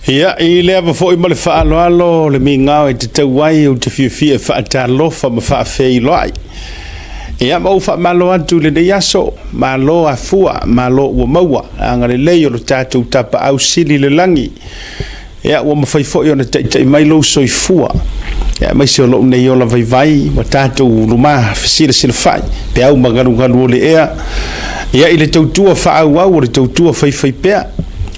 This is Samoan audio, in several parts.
Ia, i le ava foi ma le faaaloalo le migao e tatau ai ou te fiafia e faatalofa ma faafeiloai. Ia, ma ou faamalo atu i lenei aso, malo afua, malo ua maua, agalelei o lo tatou Tapaau Sili i le lagi. Ia, ua mafai foi ona taitai mai lou soifua, ia, aemaise o lou nei ola vaivai, ua tatou luma fesilasilafai, peau ma galugalu o le ea, ia, i le tautua faaauau o le tautua faifaipea,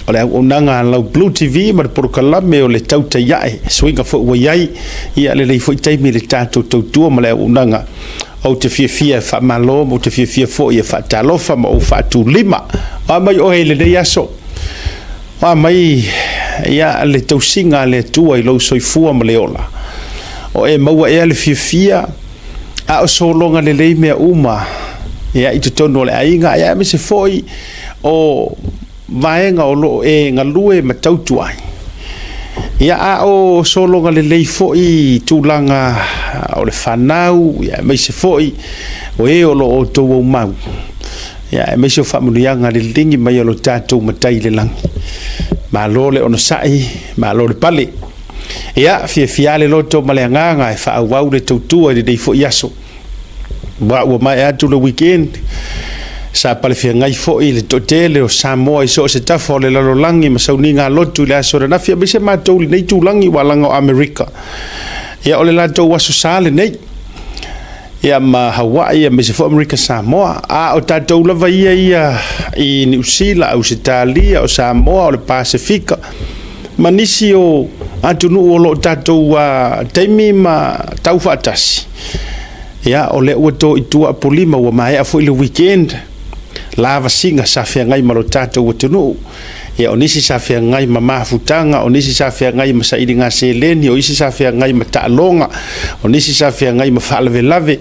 o le auaunaga a lau Blue TV ma le polokalame o le Tautai Ae, suiga foi ua i ai, ia, lelei foi taimi i le tatou tautua ma le auaunaga. Ou te fiafia e faamalo ma ou te fiafia foi e faatalofa ma ou faatulima. O a mai oe i lenei aso? O a mai ia le tausiga a le Atua i lou soifua ma le ola? O e maua ea le fiafia a o sologa lelei mea uma ia i totonu o le aiga, ia aemaise foi o vaega o lo o e galue ma tautua ai. Ia a o sologa lelei foi i tulaga o le fanau, ia aemaise foi o e o lo o outou aumau. Ia, aemaise o faamanuiaga liligi mai o lo tatou Matai i le lagi. Malo le onosai, malo le pale. Ia, fiafia le loto ma le agaga e faaauau le tautua i lenei foi aso. Ua ua maea atu le weekend, sa palefeagai foi le toatele o Samoa i so o se tafa o le lalolagi ma sauniga lotu i le aso ananafi, aemaise matou i lenei itulagi ua alaga o Amerika. Ia, o le latou aso sa lenei. Ia ma Hawaii aemaise foi Amerika Samoa. A o tatou lava ia ia i Niu Sila, Ausetalia, o Samoa, o le Pasefika ma nisi o atunuu o lo o tatou taimi ma tau faatasi. Ia, o lea ua to i tua Apolima, ua maea foi le weekend, lavasiga sa feagai ma lo tatou atunuu. Ia, o nisi sa feagai ma mafutaga, o nisi sa feagai ma sailiga seleni, o isi sa feagai ma taaloga, o nisi sa feagai ma faalavelave,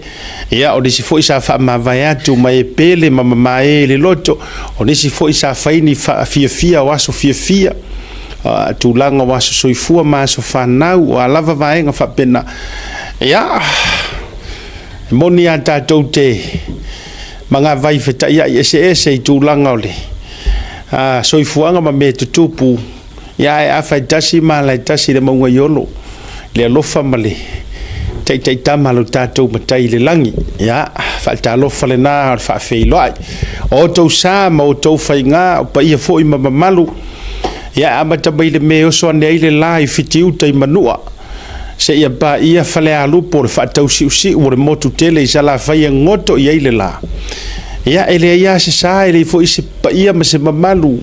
ia, o nisi foi sa faamavae atu ma e pele ma mamae i le loto, o nisi foi sa fai ni fiafia o aso fiafia, tulaga o aso soifua ma aso fanau, o a lava vaega faapena. Ia, e moni a tatou te magavai fetaiai eseese i tulaga o le soifuaga ma mea tutupu, ia ae afa e tasi ma ala e tasi le mauga i olo, le alofa ma le taitaitama a lo tatou Matai i le lagi. Ia, faatalofa lena o le faafeiloai. O outou sa ma outou faiga, o paia foi ma mamalu, ia amata mai le mea e oso ane ai le la i Fitiuta i Manua, seia paia Falealupo o le faatausiusiu o le motu tele i Salafai e goto i ai le la. Ia, e leai lava se sa, e leai foi se paia ma se mamalu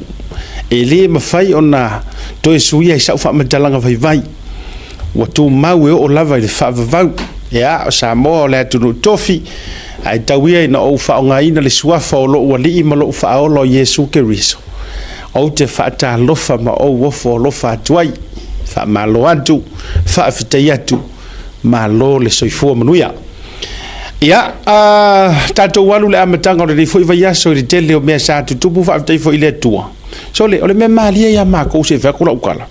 e le mafai ona toe suia i sau faamatalaga vaivai. Ua tumau e oo lava i le faavavau. Ia, o Samoa o le atunuu tofi, ae tau ia ina ou faaaogaina le suafa o lou Alii ma lou Faaola o Iesu Keriso. Ou te faatalofa ma ou ofo alofa atu ai. Faamalo atu, faafetai atu, malo le soifua manuia. Ia, tatou alu le amataga o lenei foi vaiaso i le tele o mea sa tutupu, faafetai foi i le Atua. Sole, o le mea malie ia makou se i fai atu lau tala.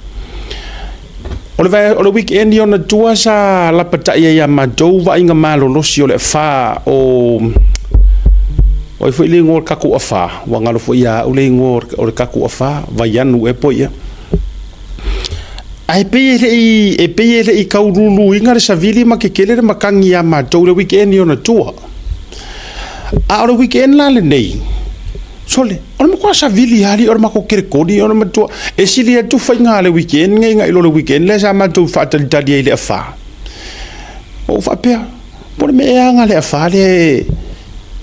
O le weekend i ona tua sa lapatai ai ia matou vaaiga malolosi o le afa o ai foi le igoa o le tatou afa, ua galo foi ia au le igoa o le tatou afa, Vaianu ea po o ia. Ae pei e le i, e pei e le i tau luluina le savili ma kekele le matagi ia matou i le weekend i ona tua. A o le weekend la lenei, sole, o le matua savili lava alii o le matou kerekoli, o le matua, e sili atu faiga a le weekend nei nai lo le weekend lea sa matou faatalitali ai i le afa. Ou faapea, Po o le mea ea aga le afa lea e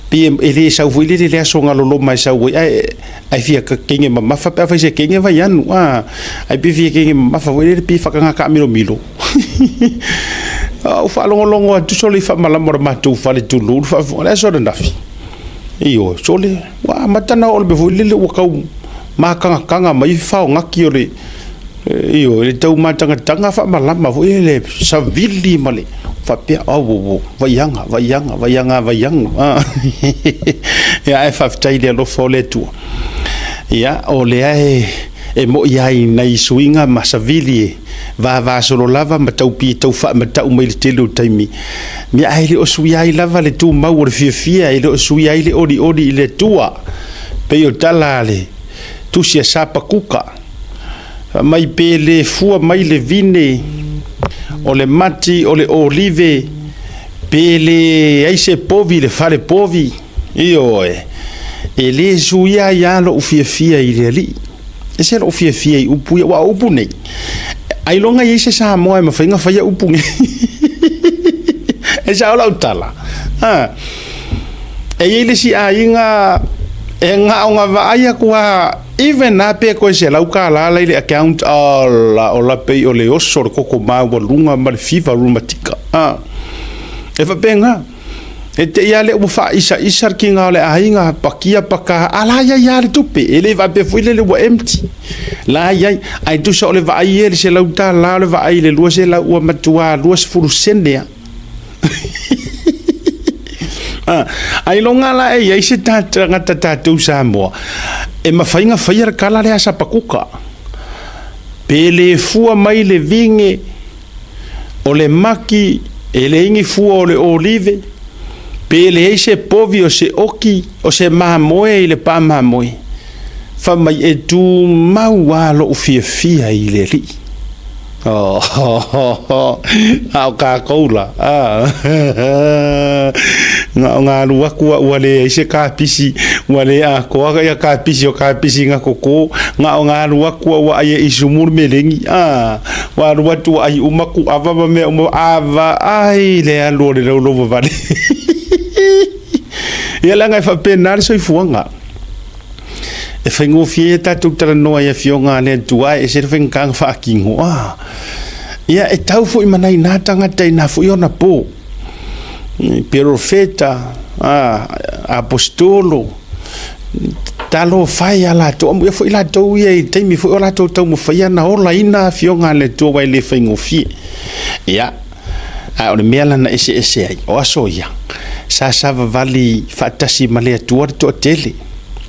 pei e le sau foi lele i le aso galoloma e sau ai, ae ae fia kenge mamafa pe afai se kenge vaianu, a ae pei fia kenge mamafa foi lele pei faataga taamilomilo. Ou faalogologo atu sole i faamalama o le matou fale tulou le faafofoga, le aso ananafi. Ioe, sole, ua amata ona oo i le mea foi lele ua tau matagataga mai faogaki o le Ioe, le tau matagataga faamalama foi le savili ma le faapea, auauau, vaiaga, vaiaga, vaiaga vaiaga. Ia, ae faafetai i le alofa o le Atua. Ia, o lea e moi lava i nai suiga ma savili e vavasolo lava ma tau pi tau faamatau mai le tele o taimi. Ia, ae le o suia ai lava le tumau o le fiafia, e le o suia ai le olioli i le Atua. Pei o tala a le Tusi a Sapakuka. Fai mai pe le fua mai le vine, o le mati o le olive, pe leai se povi i le fale povi, ioe, e le suia ai lava lou fiafia i le Alii. Ese lou fiafia i upu ia, aua o upu nei, ailoga e i ai se Samoa e mafai ona faia upu nei. E sao lau tala. A, e i ai le isi aiga e na ona vaai atu lava Even a pe toe $100 la i le account, ala ola pei o le oso o le toto maualuga ma le fiva rumatika. A, e faapena. E te i a lea ua faaisaisa le kiga o le aiga, pakia paka, a la iai lava le tupe. E le faapea foi lele ua empty. La iai. Ae tusa o le vaai ia i le $100, o le vaai i le 200, ua matua 20 sene lava. Ailoga la e i ai se tagata tatou Samoa e mafai ona faia le tala lea a Sapakuka, pe le fua mai le vine o le maki, e leai ni fua o le olive, pe leai se povi o se oki o se mamoe i le pa mamoe, fai mai e tumau lava lou fiafia i le Alii. A o kākou la, na o ngā alu atu a ua leai se kapisi, ua le atoa ia kapisi o kapisi na koko, na o ngā alu atu a ua ai e isumu le melegi, ua alu atu ua ai uma kuava ma mea uma, a vaai le alu o le laulauwavale. Ia leaga e faapena le soifuaga. E faigofie ai a tatou talanoa i Afioga a le Atua ae ese le faigata ona faatino. A, ia e tau foi ma nai nā tagata i nā foi ona pō. Perofeta, a, apostolo, talofa e ia latou, amuia foi latou ia i taimi foi o latou taumafaia na olaina Afioga a le Atua aua e le faigofie. Ia, Ae o le mea la na eseese ai, o aso ia, sa savavali faatasi ma le Atua le toatele.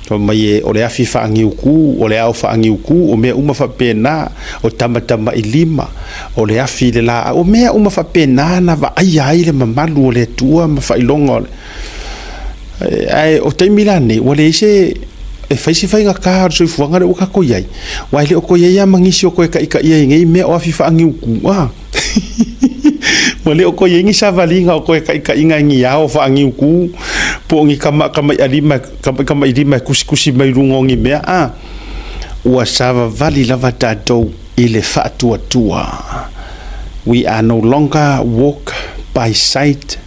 Fai mai e, o le afi faaniuku, o le ao faaniuku, o mea uma faapena, o tamatamailima, o le afi i le laau, o mea uma faapena na vaaia ai le mamalu o le Atua ma faailoga o le... Ae o taimi la nei, ua leai se e fai se faigata o le soifuaga lea ua tatou i ai, aua e le o toe i ai lava ma nisi o toe taitaia i nei mea o afi faaniuku, a. Ua le o toe i ai ni savaliga o toe taitaiga i ni ao faaniuku po o ni tamailima e tusitusi mai luga o ni mea, a. Ua savavali lava tatou i le faatuatua. We are no longer walk by sight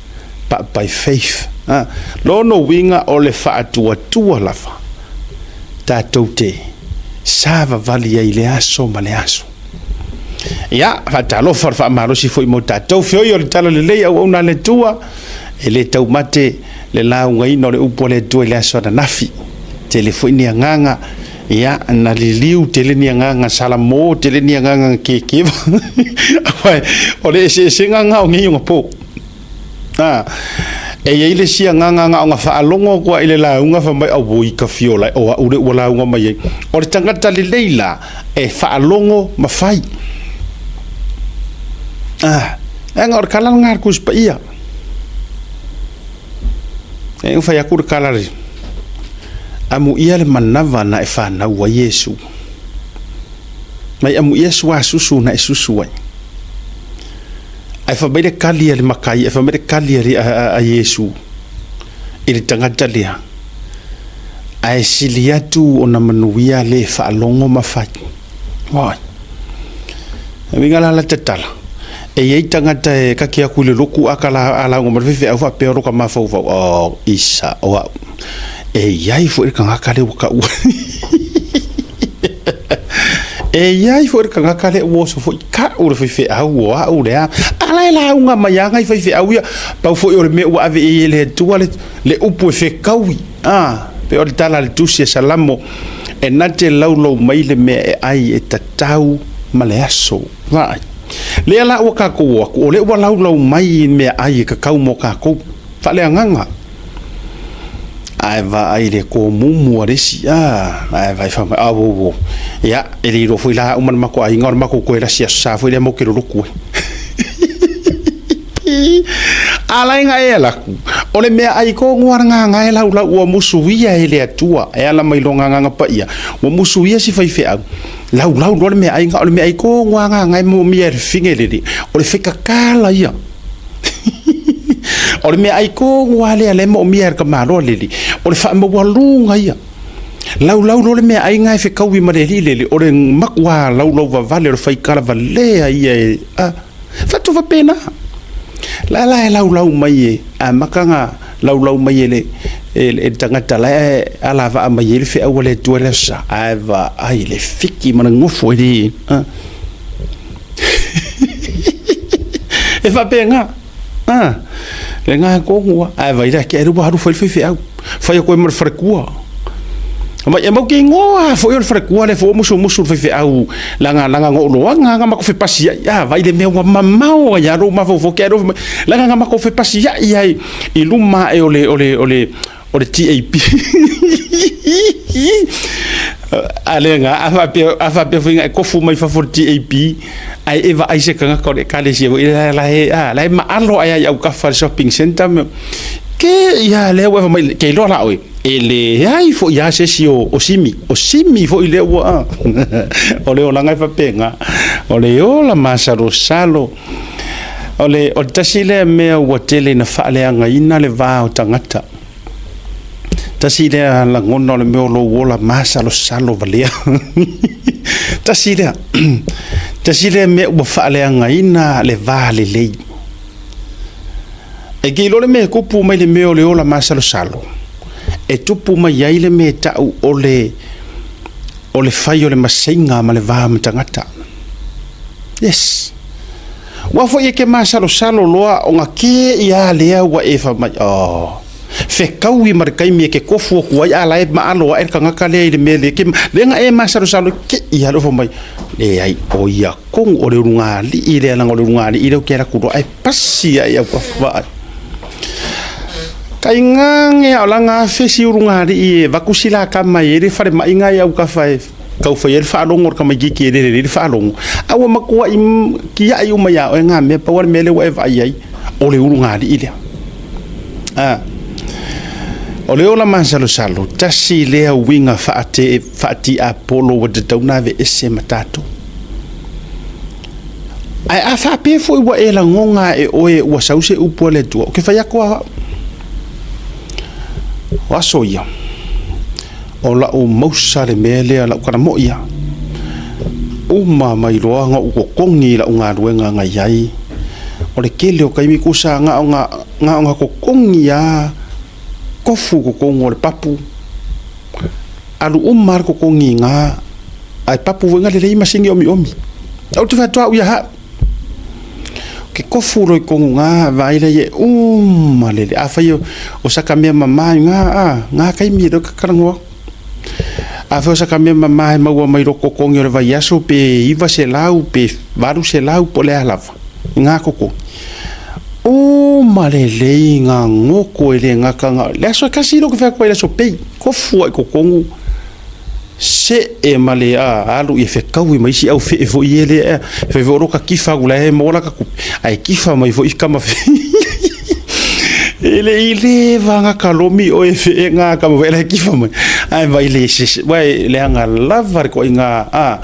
but by faith. A. Lona uiga o le faatuatua lava tatou te savavali ai i le aso ma le aso. Ia, faatalofa le faamalosi foi mo tatou. Feoi o le tala lelei auauna a le Atua, e le taumate le laugaina o le upu a le Atua i le aso ananafi. Tele foi ni agaga, ia, na liliu, tele ni agaga salamo, tele ni agaga na kekeva. Aua o le eseesega lena o nei ona po. A, e i ai le isi agaga na ona faalogo atu lava i le lauga fai mai, auoi ka fiola e, o au lea ua lauga mai ai. O le tagata lelei la, e faalogo ma fai. A, leaga o le tala lena a le Tusi Paia. E ua fai atu le tala le, amuia le manava na e fanau ai Iesu. Mai amuia suasusu na e susu ai. Ae fai mai le kali a le makai, ae fai mai le kali a Iesu i le tagata lea, ae sili atu ona manuia le faalogo ma fai. Oi. E uiga la la tatala, e i ai tagata e kaki atu i le lotu a ka la a lauga mai le faifeau faapea o lo ka mafaufau, oh, isa, o au. E i ai foi le tagata lea ua taua. E i ai foi le tagata lea ua oso foi ka'u le faifeau o a'u le a. A la e lauga mai lava nai faifeau ia, pau foi o le mea ua ave i ai e le Atua le, le upu e fekaui, a, pei o le tala a le Tusi a Salamo, e na te laulau mai le mea e ai e tatau ma le aso. Vaai. Lea la ua tatou o atu, o lea ua laulau mai mea ai e tatau mo tatou. Faaleagaga. Ae vaai i le komumu a le isi, a, ae vaai fai mai, au, au, au. Ia, e le iloa foi la au ma le matou aiga, o le matou toe lasi aso sa foi lea matou te lolotu ai. A la e na e alu atu, o le mea ai tonu a le gaga e laulau ua musuia e le Atua, e ala mai lona Agaga Paia, ua musuia si faifeau. Laulau loa le meaai nga, o le meaai kogo lava nga e moomia e le fine lele, o le faikakala ia. O le meaai kogo lava lea lea e moomia e le tamaloa lele, o le faamaualuga ia. Laulau loa le meaai nga e fekaui ma le alii lele, o le matua laulau vavale o le faikala valea ia e a. Fatu faapena. La la e laulau mai e amata ona laulau mai e le e le tagata la e alavaa mai ai le feau a le Atua i le Aso Sa, ae vaai le fiki ma le nofo e le e faapena. A, lena tonu lava. Ae vaai la, te i ua alu fai le faifeau, fai atu ai ma le faletua. Mai e matou te igoa lava foi o le faletua lea foi ua musumusu i le faifeau leaga leaga na ou iloaga lava na matou fepasiai. A, vaai i le mea ua mamao ai lava lou mafaufau, te i fai mai, leaga na matou fepasiai ai i luma ae o le o le o le o le TAP. A le na, a faapea, a faapea foi na e tofu mai fafo o le TAP, ae e vaai se tagata o le ekalesia foi lea la e, a, la e maalo ae lava i autafa o le shopping centre ma, ke ia lea ua e fai mai, ke iloa la oe, e leai foi lava se isi o Simi, o Simi foi lea ua, a, o le olaga e faapena, o le ola masalosalo. O le, o le tasi lea mea ua tele ina faaleagaina le va o tagata. Tasi lea lagona o le mea o lou ola masalosalo valea. Tasi lea, tasi lea mea ua faaleagaina le va lelei. E te iloa le mea e tupu mai le mea o le ola masalosalo, e tupu mai ai le mea e tau o le, o le fai o le maseiga ma le va ma tagata. Yes. Ua foi e ke masalosalo loa ona ke ia lea ua e fai mai, oh, fekaui ma le taimi e ke kofu atu ai a la e maalo ae le tagata lea i le mea lea ke, lea na e masalosalo ke ia lea fai mai, leai, o ia tonu o le ulugalii lea leaga o le ulugalii lea ou te alu atu loa ae pasi ae i autafa vaai. Taigage a o lana afe si ulugalii e avatu si la tama e i ai le falemai na i autafa e tau fai ai le faalogo o le tamaitiiti e le lelei le faalogo, a ua matuai tiai uma iā oe ngā mea, pau lava le mea lea ua e vaai ai, o le ulugalii lea. A, o le ola masalosalo, tasi lea uiga faate, faatiapolo ua tatau ona aveese ma tatou. Ae a faapea foi ua e lagona e oe ua sau se upu a le Atua, ou te fai atu lava au, o aso ia, O la'u mausa le mea lea, la'u tala mo'i a. Uma mai loa ona ou totogi i la'u galuega na i ai, o le tele o taimi tusa na ona, na ona totogi lava, tofu i totonu o le papu, alu uma lava le totogi i ina, ae papu foi na lelei masini omiomi. Ou te fai atu au ia ha'u. Ke kofu loa i tonu ngā vaai lea e uma lele. Afai o saka mea mama i ngā, a, ngā taimi e leo kakalanoa. Afai o saka mea mama e maua mai loko totogi o le vaiaso pe 900 pe 800 po o le a lava i ngā totogi. Uma lelei ngā ngoko e le gata ngā. Le aso e kasi leo ke fai atu ai le aso pei. Kofu ai totonu. Seʻe ma le a alu ia fekaui ma isi au fee foi ia lea e fai foi o loka kifa aku la e maua laka tupe ae kifa mai foi kama fe e le i leva nga kalomi oe fee nga kama fe la kifa mai ae vai le se vai leaga lava le koiga a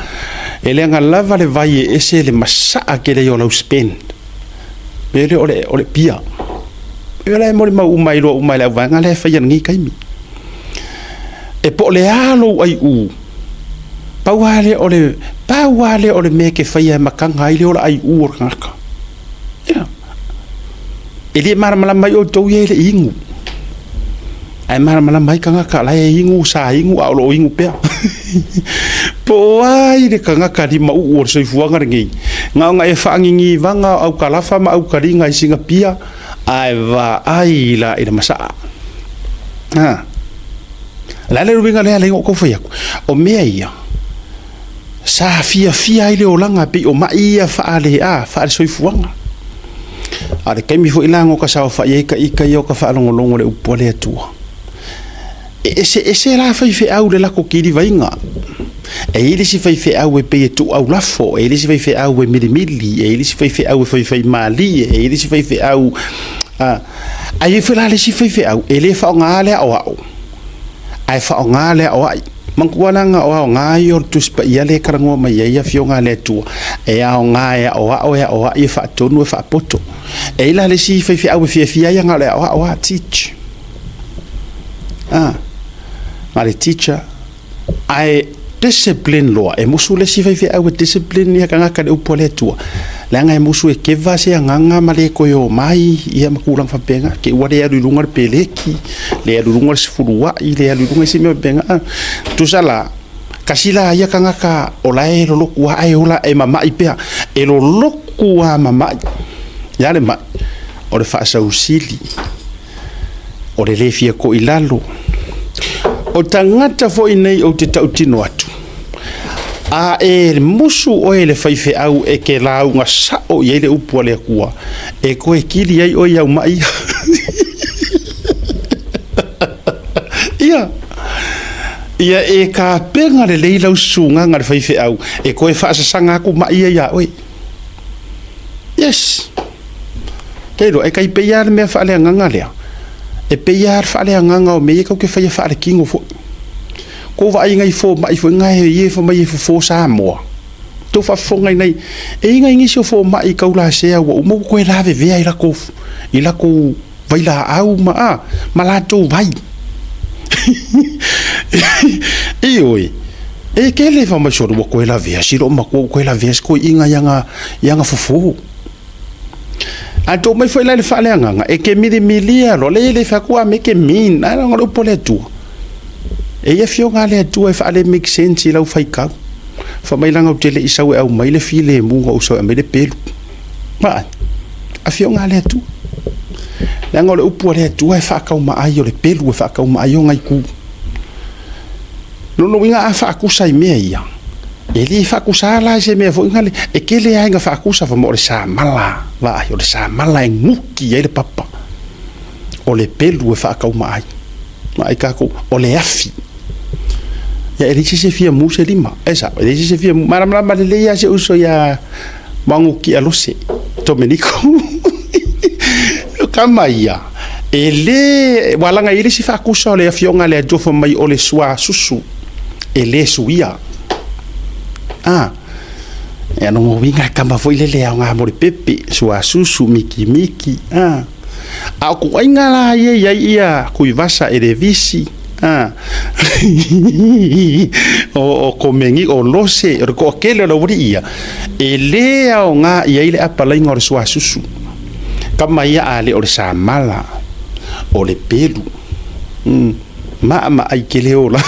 e leaga lava le vai e ese le masaa ke le o lau spend pe le o le o le pia e la e molimau uma ai loa uma i le auvaega lea e faia i lenei taimi. E po o le a lou aiʻū, pau lava lea o le, pau lava lea o le mea e te faia e mataga ai le ola aiʻū o le tagata. Ia. E le malamalama ai outou ia e le i inu. Ae malamalama ai tagata la e inu, sa inu, a o lo o inu pea. Po o ai le tagata limauu o le soifuaga lenei, na ona e faagigivaga o aukalafa ma aukaliga i sina pia, ae vaai la i le masaa. Ha. O le a le uiga lea lea ua ou fai atu? O mea ia, sa fiafia ai le olaga pei o mai ia faale, a, faale-soifuaga. A o le taimi foi la na o ta saofai ai ta ita ia o ta faalogologo i le upu a le Atua. E eseese la faifeau i le latou kilivaiga. E i ai le isi faifeau e pei e tuuaulafo, e i ai le isi faifeau e milimili, e i ai le isi faifeau e faifaimalie, e i ai le isi faifeau, a, ae i ai foi la le isi faifeau e le faaaogaina le aoao, ae faaaoga le aoai. Manatua leaga o aoga ia o le Tusi Paia lea e talanoa mai ai Afioga a le Atua, e aoga e aoao, e aoai, e faatonu, e faapoto. E i ai la le isi faifeau e fiafia ai na o le aoao lava, teach. Ah, na o le teacher. Ae discipline loa, e musu le isi faifeau e discipline ia tagata i le upu a le Atua, leaga e musu e keva se agaga ma le toe omai ia ma tulaga faapena. Te i ua le alu i luga le peleki, le alu i luga le sefuluai, le alu i luga isi mea faapena. Ah, tusa la, tasi la ia tagata o la e lolotu lava ae ola e mamai pea. E lolotu lava mamai. E a le mai? O le faasausili. O le le fia toilalo. O tagata foi nei ou te tautino atu, a e musu oe i le faifeau e te lauga sao i ai le upu a le Atua, e toe kili ai oe i au mai ia. Ia, ia e tapena lelei lau susugaga i le faifeau e toe faasasaga atu mai ia ia oe. Yes! Te iloa, e tai pei lava le mea faaleagaga lea, e pei lava le faaleagaga o mea ia tatou te faia faaletino foi. Tou vaai i nai fomai foi na e ia fai mai e fofo Samoa, tou faafofoga i nai, e i ai nai nisi o fomai taulasea ua uma ua toe lavevea i latou, i latou vailaau ma, a, ma latou vai. Ioe, e tele fai mai sole ua toe lavea si loomatua, ua toe lavea si toeaina i ana, i ana fofo. A tou mai foi la i le faaleagaga, e te milimilia loa, leai e le fai atu a make mean, ae leaga o le upu a le Atua. E i ai afioga a le Atua e faale make sense i lau faitau. Fai mai leaga ou te le i sau e aumai le filemu na ou sau e aumai le pelu. Vaai, afioga a le Atua. Leaga o le upu a le Atua e faataumaai, o le pelu e faataumaai ona itu. Lona uiga a faatusa i mea ia, e le faatusa la i se mea foi nale, e tele lava ina faatusa fai mai o le samala, vaai, o le samala e nuki ai le papa, o le pelu e faataumaai. Vaai tatou, o le afi. Ia e leai se isi e fia mu se lima, e sao, e leai se isi e fia mu. Malamalama lelei lava si ou uso ia Magukia Lose, Tomeniko. O tama ia, e le, ua laga i ai le isi faakusa o le afioga a le Atua fai mai o le suasusu, e le suia. A, e lona uiga e tama foi lele e aoga mo le pepe, suasusu, mikimiki, a. A o ituaiga la ia e i ai ia Tuivasa Elevisi, a, o Komeni, o Lose, o le toatele o le aualii ia, e le aoga i ai le apalaiga o le suasusu. Tama ia a le o le samala, o le pelu. Mm. Maamaai tele ola.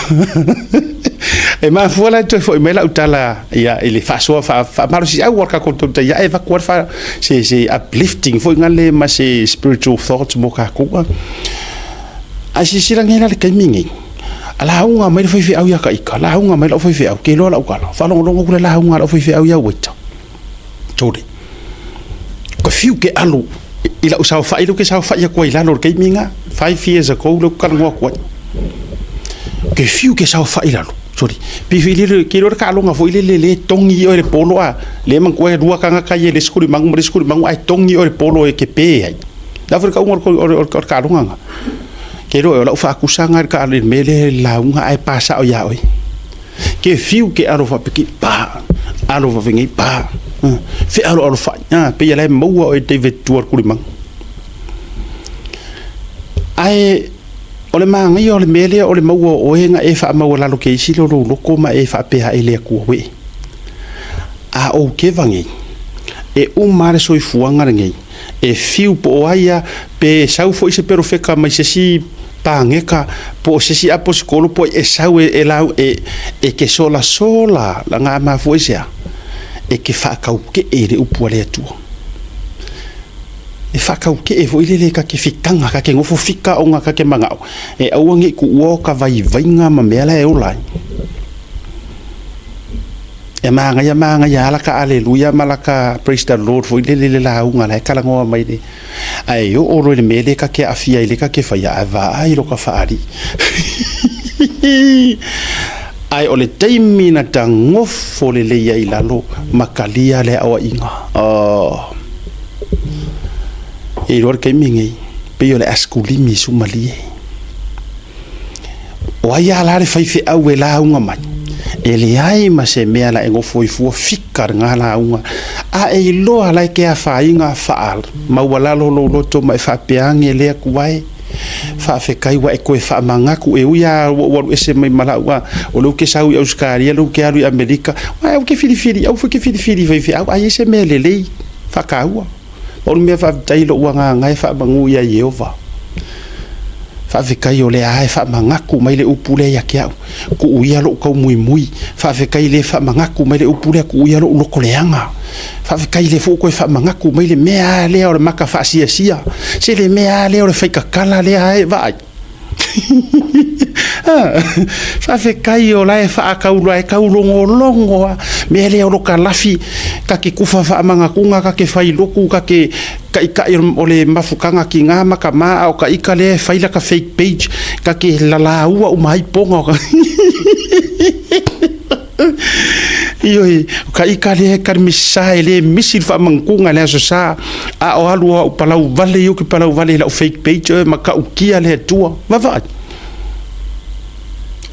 E mafua la e toe foi mai lau tala ia, i le faasoa faamalosiau o le tatou tautai ae avatu ai le se uplifting foi ngale ma se spiritual thoughts mo tatou. Ae silasila nei la i le taimi nei, lauga mai le faifeau ia Taita, lauga mai lau faifeau, ke iloa lau tala, faalogologo atu le lauga a lau faifeau ia Waita. Sole, ka fiu ke alo i lau saofai lea ou te saofai atu ai i lalo i le taimi lena, 5 years ago lea ou te talanoa atu ai. Ke fiu ke saofai i lalo, sole, pei foi lele, ke iloa le taaloga foi lele lea e togi oe i le polo a, lea e manatua e lua tagata ia i le isi tulimagu ma le isi tulimagu ae togi oe i le polo e te pe ai. O le a foi le tauga o le taaloga lena? Ke iloa o lau faatusa lena i le mea lea i le lauga ae pa sao ia oe. Ke fiu ke alo faapeke pa, alo faafenei pa, fealoalofai, a pei o la e maua oe David tua le tulimaga. Ae o le manaia o le mea lea o le maua o oe na e faamaualalo ke isi lea o lou loto ma e faapea ae le Atua uē. A ou keva nei, e uma lava le soifuaga lenei, e fiu po o ai a, pe sau foi se perofeta mai se isi paneta po o se isi aposikolo po e sau e, e, lau, e, e ke solasola laga a mafua i se a? E ke faakaukee i le upu a le Atua. E faakaukee foi lele ka ke fitaga, ka ke nofo fika ona ka ke manao, e aua nei tuua o ka vaivaiga ma mea la e ola ai. E manaia manaia lava laka aleluia ma laka praise the Lord foi lele i le lauga la e talanoa mai le ae oo loa i le mea lea ta te aafia ai lea ta te faia ae vaai loka faalii. Ae o le taimi na tagofo lelei ai i lalo ma talia le aoaiga. Oh. E iloa le taimi lenei, pei o le asikulimi sumalie. O ai a la le faifeau e lauga mai? E leai ma se mea la e nofo ai fua fika lena lauga. A e iloa la e ke afaina faamaualalo lou loto ma e faapea ane le Atua e, faafetai ua e toe faamanatu e ui lava ua ou alu ese mai ma lau a, o lea ou te sau i Ausetalia, o lea ou te alu i Amerika, ae ou te filifili, aua foi e te filifili i faifeau, a i ai se mea lelei, faataua. O le mea faafetai i lou agaga e faamanu ia Ieova. Faafetai o lea lava e faamanatu mai le upu lea ia te au, tuu ia lou taumuimui. Faafetai o lea e faamanatu mai le upu lea, tuu ia lou loto leaga. Faafetai o lea foi ua toe faamanatu mai le mea lava lea o le mata faasiasia, se le mea lava lea o le faitatala lea lava e vaai. Faafetai o la e faataula e taulogologo lava, mea lea o lo ta lafi, ta te tufa faamanatuga, ta te fai lotu, ta te taitai o le mafutaga tina ma tama, a o ta ita lea e fai lata fake page, ta te lalaua uma ai poga o Ioe, o ka ika lea e kalimisa e le misi le faamanatuga i le Aso Sa, a o alu o au palau vale ia ou te palau vale i lau fake page oe ma tautia le Atua. Vaavaai.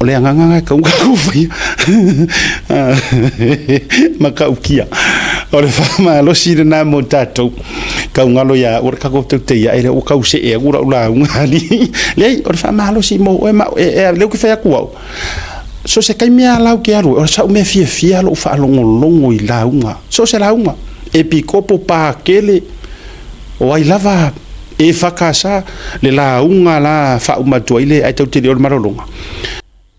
O le agaga lena e tatau ona tatou faia. Ma tautia. O le faamalosi lena mo tatou. Tau galo ia au o le tatou tautaiae lea ua tau see atu lau lauga alii. Leai, o le faamalosi mo oe ma au. E, e, lea ou te fai atu au, So se taimi lava la ou te alu ai, o sau mea fiafia lou faalogologo i lauga, so o se lauga, epikopo, pakele, o ai lava e EFKS, le lauga la faauma atu ai le ae tau te le o le malologa.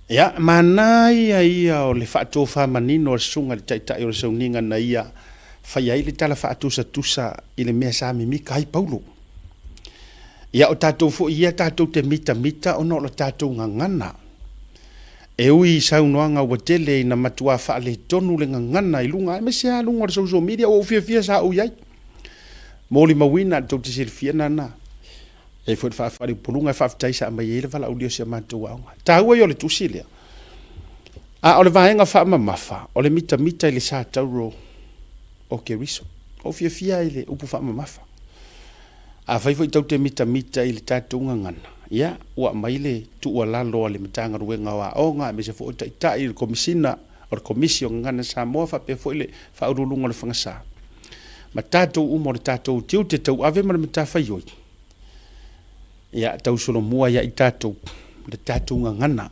Ia, manaia ia o le faatofa manino a le Susuga i le Taitai o le Sauniga na ia faia ai le tala faatusatusa i le mea sa mimita ai Paulo. Ia, o tatou foi ia tatou te mitamita ona o le tatou gagana. E ui i saunoaga ua tele ina matuā faaletonu le gagana i luga, aemaise lava luga o le social media, ua ou fiafia sa ou i ai. Molimauina, tou te silafia nana, e i ai foi le faafaleupoluga e faafetai sa aumai ai le valaaulia o si a matou aoga. Taua ia o le tusi lea. A o le vaega faamamafa, o le mitamita i le sa tauro o Keriso. Ua ou fiafia i le upu faamamafa. Afai foi tou te mitamita i le tatou gagana, ia, ua aumai le tuualalo a le Matagaluega o Aoga aemaise foi o Taitai, le Komesina o le Komisi o Gagana Samoa faapea foi le Faauluuluga o le Fagasa ma tatou uma o le tatou tiute tauave ma le matafaioi, ia, tausolomua ia i tatou le tatou gagana.